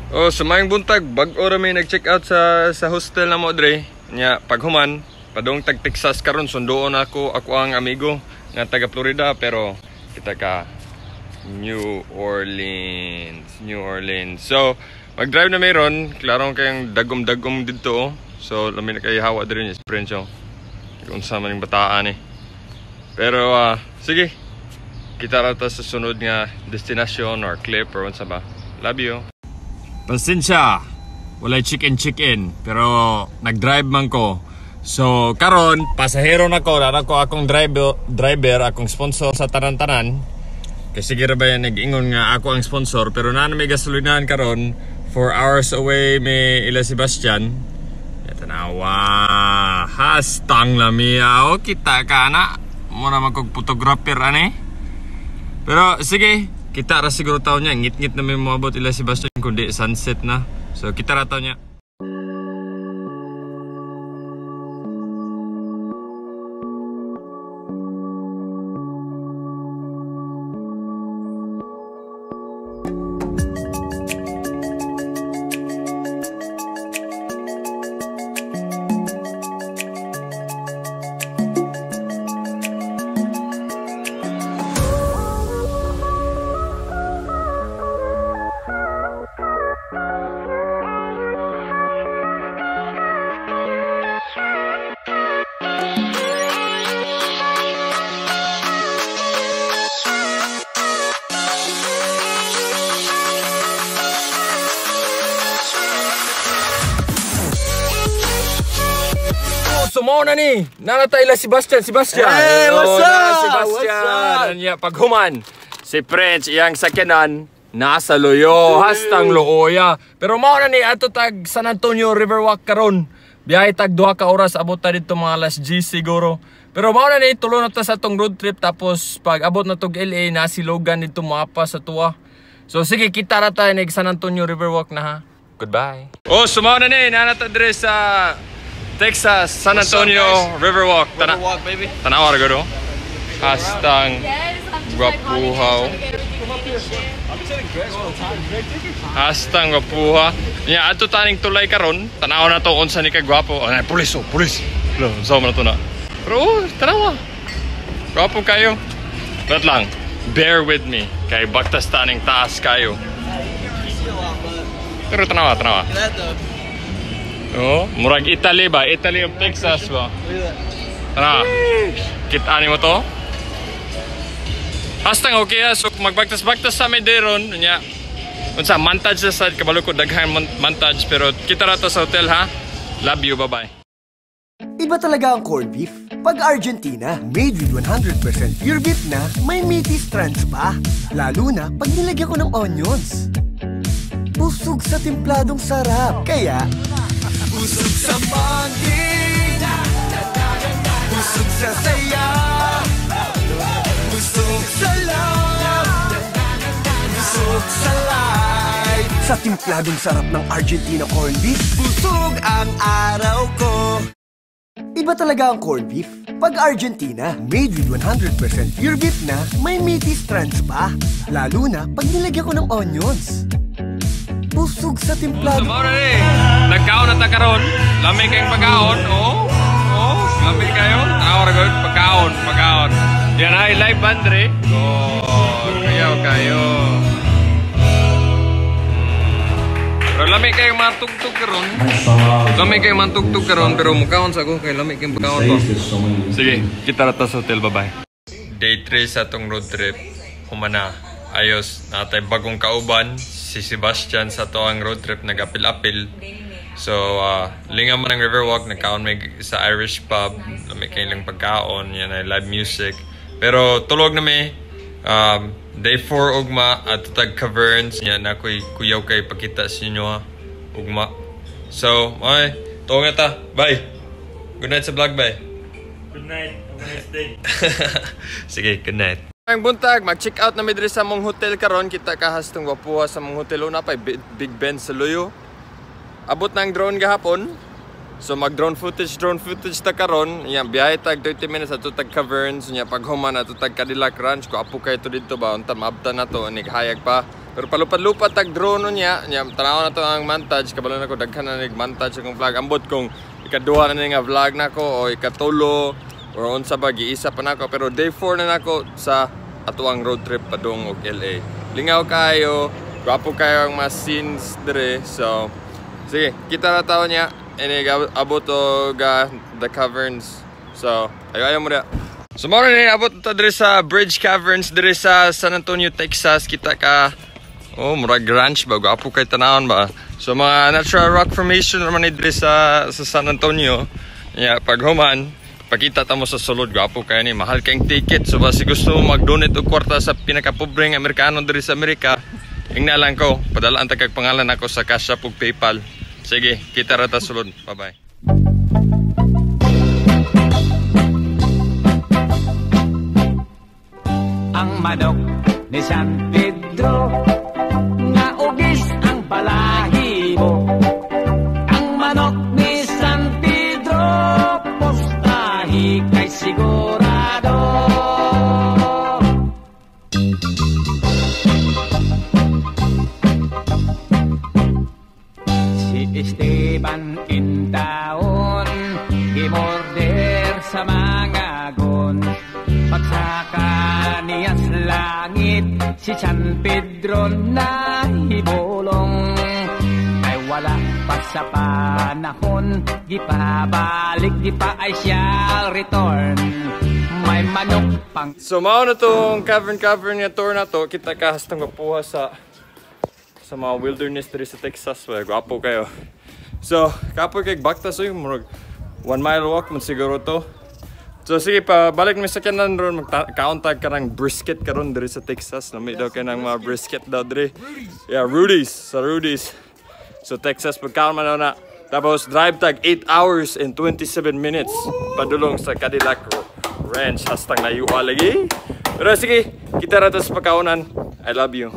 Oh, sa maayong buntag, bag-o ra mi nag-check out sa hostel na mo dre. Nya paghuman, padung tag Texas karon, sunduon ako ako ang amigo nga taga Florida, pero kita ka New Orleans, New Orleans. So, mag-drive na meron, klarong kayong dagom-dagom didto. Oh. So, lami na kay hawa diri ni Prince. Oh. Unsa man ning bataan eh. Pero sige. Kita ra ta sa sunod nga destination or clip or unsa ba. Love you. Pasensya, walay chicken pero nag-drive man ko. So karon pasahero na ko, nara ko akong driver, akong sponsor sa tanan-tanan. Kasi sige ra ba yan nag-ingon nga ako ang sponsor, pero naa na may gasolinahan karon, 4 hours away may ila Sebastian. Ya, tanawa, hastang lami oh, kita ka na. Mura man kog photographer ani. Pero sige, kita ra siguro taon niya, ngit-ngit na may moabot ila Sebastian kundi sunset na. So kita ra taon niya. So mao na ni, nanatay ila Sebastian, Sebastian. Hey, what's oh, up? Sebastian. What's up? Nya paghuman, si French iyang sakyanan nasa luyo, hastang luoya. Pero mao na ni ato tag San Antonio Riverwalk karon. Biyahe tag 2 ka oras, abot ta didto mga alas 10 siguro. Pero mao na ni, tulo na ta sa atong road trip, tapos pag abot na tog LA na si Logan didto moapa sa tuwa. So sige, kita ra ta nig San Antonio Riverwalk na ha. Goodbye. Oh, so mao na ni, nanata diri sa Texas, San Antonio up, Riverwalk. Riverwalk, baby. Tanawa ra gud. Hastang gwapuhaw. Hastang gwapuha. Nya ato taning tulay karon. Tanaw na to unsa ni ka gwapo. Oh, pulis oh, pulis. Lo, unsa man to na. Pero oh, tanawa. Gwapo kayo. Wait lang. Bear with me kay baktas taning taas kayo. Pero tanawa, tanawa. Oh, murag Italy ba? Italy of Texas ba? Tara. Kita ni mo to? Hastang okay ha. So magbagtas-bagtas sa may deron nya. Unsa montage sa sad kabalo ko daghan montage, pero kita ra ta sa hotel ha. Love you, bye-bye. Iba talaga ang corned beef pag Argentina, made with 100% pure beef na may meaty strands pa. Lalo na pag nilagyan ko ng onions. Busog sa templadong sarap. Kaya busog sa bonding, busog sa saya, busog sa love, busog sa life. Sa templadong sarap ng Argentina corned beef, busog ang araw ko. Iba talaga ang corned beef pag Argentina, made with 100% pure beef na may meaty strands pa. Lalo na pag nilagyan ko ng onions. Busog sa templado. So, mao na ni. Nagkaon na ta karon. Lami kayong pagkaon. Oo. Oo. Lami kayo. Tanawa ra gud pagkaon, pagkaon. Diyan ay live band re. Oh, kayo kayo. Pero lami kayong matugtog karon. Lami kayong matugtog karon pero mukaon sa ko kay lami kayong pagkaon ko. Sige, kita ra ta sa hotel, bye-bye. Day 3 sa atong road trip. Humana. Ayos, natay bagong kauban si Sebastian sa to ang road trip, nagapil-apil. So, linga man ang Riverwalk, nagkaon may sa Irish pub, lami kay lang pagkaon, yan ay live music. Pero tulog na mi, day 4 ugma at tag caverns, yan na ko'y kuyaw kay pakita sa inyo ha, ugma. So, okay, tuong na ta, bye! Good night sa vlog, bye! Good night, have a nice day. Sige, good night. Ang buntag, mag-check out na mi diri sa mong hotel karon. Kita ka hastong gwapuha sa mong hotel. Una pa Big Ben sa Luyo. Abot na ang drone gahapon. So mag drone footage ta karon. Nya biyahe tag 30 minutes ato tag caverns, nya paghuman ato tag Cadillac Ranch. Ko apo kay to didto ba unta maabtan na to nig hayag pa. Pero palupad-lupad tag drone niya, nya tanaw na to ang montage, kabalo na ko daghan na nig montage akong vlog. Ambot kung ikaduha na ni nga vlog nako o ikatulo or unsa ba giisa pa nako, pero day 4 na nako sa atuang road trip padung og LA. Lingaw kayo, gwapo kayo ang mga scenes dire. So sige, kita na tao niya inig abot og the caverns. So ayo mo na. So mao ni abot ta diri sa Bridge Caverns diri sa San Antonio, Texas. Kita ka, oh, murag ranch ba, gwapo kay tanawon ba. So mga natural rock formation naman ni diri sa San Antonio. Yeah, pag human, pakita ta mo sa sulod, gwapo kay ni, mahal kayong ticket. So basi gusto mo mag-donate og kwarta sa pinakapobreng Amerikano diri sa Amerika, ingna lang ko, padalaan ta kag pangalan nako sa Cash App ug PayPal. Sige, kita ra ta sulod. Bye-bye. Ang manok ni San Pedro nga ugis ang balahibo. Ang manok ni San Pedro postahi kay sigurado. Si Esteban Intaon gimorder sa mga gon. Pagsaka niya sa langit, si San Pedro na hibulong. Ay wala pa sa panahon, gipabalik, gipa ay shall return. May manok pang... So mao na tong cavern nga tour na to. Kita ka hastang mapuha sa mga wilderness diri sa Texas. Well, gwapo kayo. So, kapoy kay baktas oy, murag 1 mile walk man siguro to. So sige pa, balik mi sa kanan ron, magkauntag ka ng brisket karon diri sa Texas. Nami daw kay ng mga brisket daw diri. Yeah, Rudy's, sa Rudy's. So Texas pagkaon man na. Tapos drive tag 8 hours and 27 minutes padulong sa Cadillac Ranch hastang layua lagi. Pero sige, kita ra ta sa pagkaonan. I love you.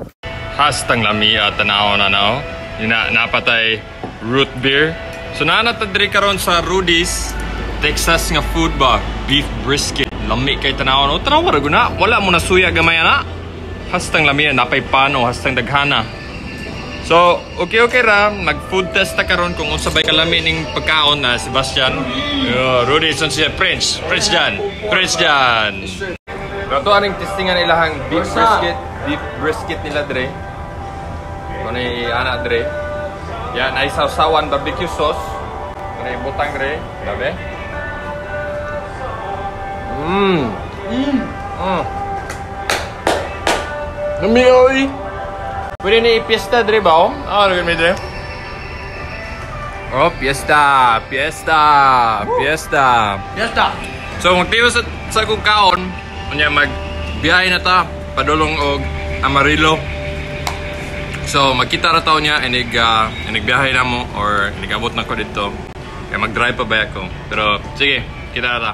Hastang lamia tanaw na nao. Ina napatay root beer. So naa na ta diri karon sa Rudy's Texas nga food ba, beef brisket. Lami kay tanaw no. Tanaw ra guna, wala mo nasuya gamay ana. Hastang lami napay pano, hastang daghana. So, okay ra, mag food test ta karon kung unsa bay kalami ning pagkaon na Sebastian. Yeah, Rudy son siya Prince. Prince Jan. Prince Jan. Pero to aning testingan ilahang beef brisket nila dre. Kanay ana dre. Yan ay sawsawan barbecue sauce. Kanay butang dre, grabe. Lami oy. Pwede na i-fiesta dre ba? Ah, ano ganun dre? Oh, fiesta, fiesta, fiesta. Fiesta. So magtiyo sa akong kaon, unya magbiyahe na ta padulong og Amarillo. So magkita ra taw niya inig biyahe na mo or inig abot na ko dito. Kaya mag-drive pa ba ako. Pero sige, kita ra ta.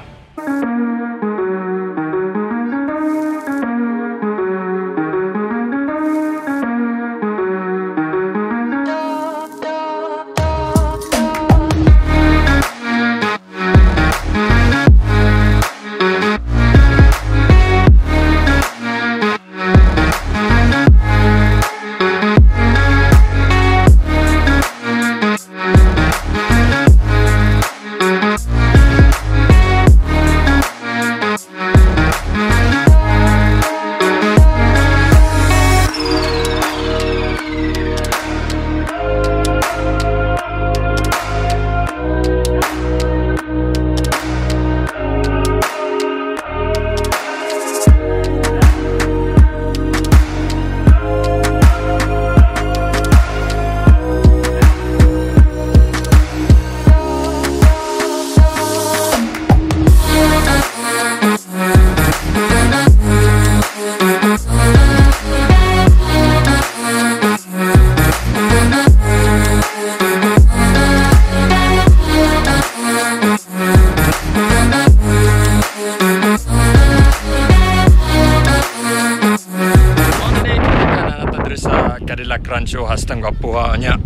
Cadillac Rancho hastang gwapuha niya.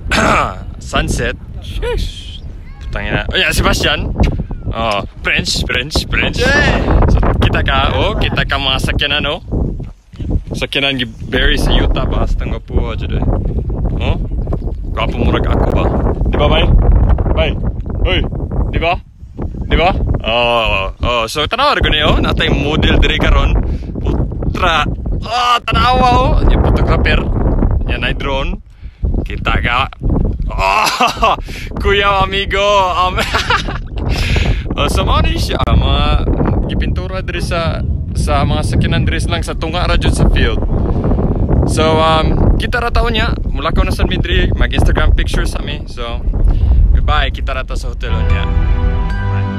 Sunset. Sheesh. Putang ina. Oh yeah, Sebastian. Oh, French. Yeah. So, kita ka mga sakyanan, no? Sakyanan gi-bury sa yuta ba hasta nga puha jud eh. Oh? Gwapo murag ako ba? Di ba, bay? Bay. Hoy, di ba? Di ba? Oh. So tanawa ra gani oh, natay model diri karon. Putra. Oh, tanawa oh. Nya photographer. Nya na drone. Kita ka. Oh, kuya amigo. So mao ni siya mga gipintura diri sa mga sakyanan diri lang sa tunga ra jud sa field. So kita ra taon niya, mulakaw na sad mi diri, mag Instagram pictures sa mi. So goodbye, kita ra ta sa hotel niya. Bye.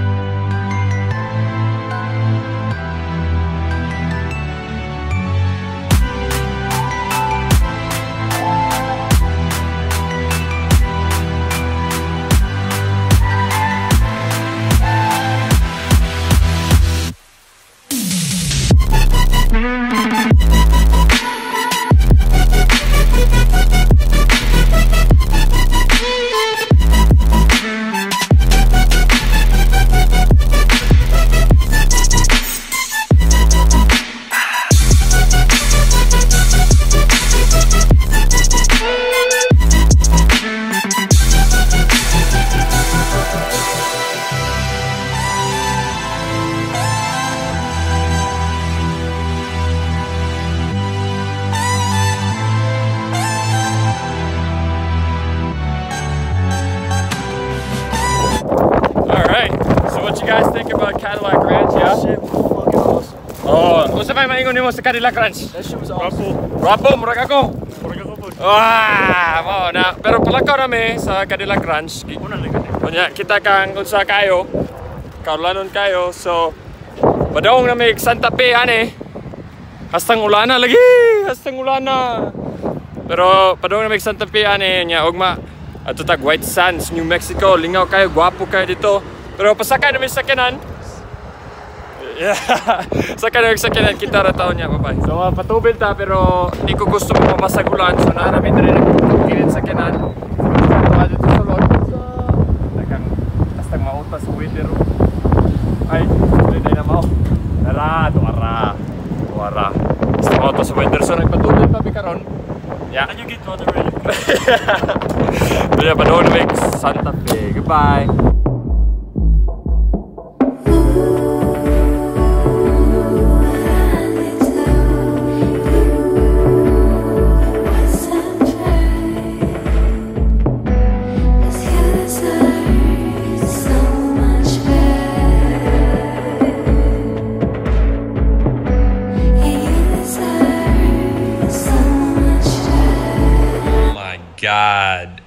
About Cadillac Ranch, yeah? That shit was fucking awesome. Oh, unsa may maingon nimo sa Cadillac Ranch? That shit was awesome. Rapo, murag ako. Murag ako po. Ah, mao na. Pero palakaw nami sa Cadillac Ranch. Unya kita kang unsa kayo. Kaulanon kayo. So padong nami Santa Fe ani. Hastang ulana lagi, hastang ulana. Pero padong nami Santa Fe ani nya ugma ato tag White Sands, New Mexico. Lingaw kayo, gwapo kayo dito. Pero pasakay nami sa sakyanan. Yeah. Sakay nami sa sakyanan, kita ra taon niya, bye-bye. So patubil ta pero di ko gusto mapabasag ulan. So naa nami diri nagkilit sa sakyanan. So dito sa sulod. Daghang hastang mauta sa weather. Ay, dili na mao. Tara, tuara. Tuara. Hastang mauta sa weather. So nagpatubil pa mi karon. Yeah. Can you get water ready? Yeah, padong nami Santa Fe. Goodbye.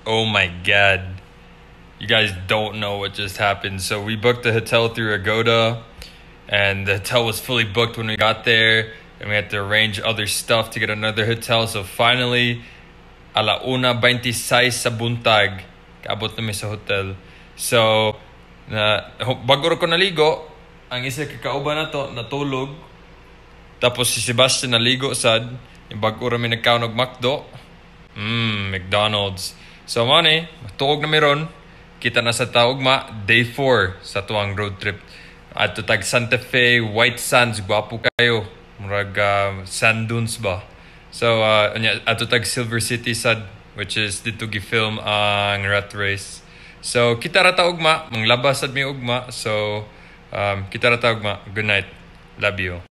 Oh my God. You guys don't know what just happened. So we booked the hotel through Agoda, and the hotel was fully booked when we got there, and we had to arrange other stuff to get another hotel. So finally, 1:26 sa buntag, kaabot na mi sa hotel. So, na, bago ko naligo, ang isa ka kauban na to, natulog. Tapos si Sebastian naligo sad, yung bago ra mi nagkaon og McDo. McDonald's. So mani, tuog na meron. Kita na sa taugma, day 4 sa tuang road trip. Ato tag Santa Fe, White Sands, gwapo kayo. Murag sand dunes ba. So ato tag Silver City sad, which is dito gi-film ang Rat Race. So kita ra ta ugma, manglabas sad mi ugma. So kita ra ta ugma. Good night. Love you.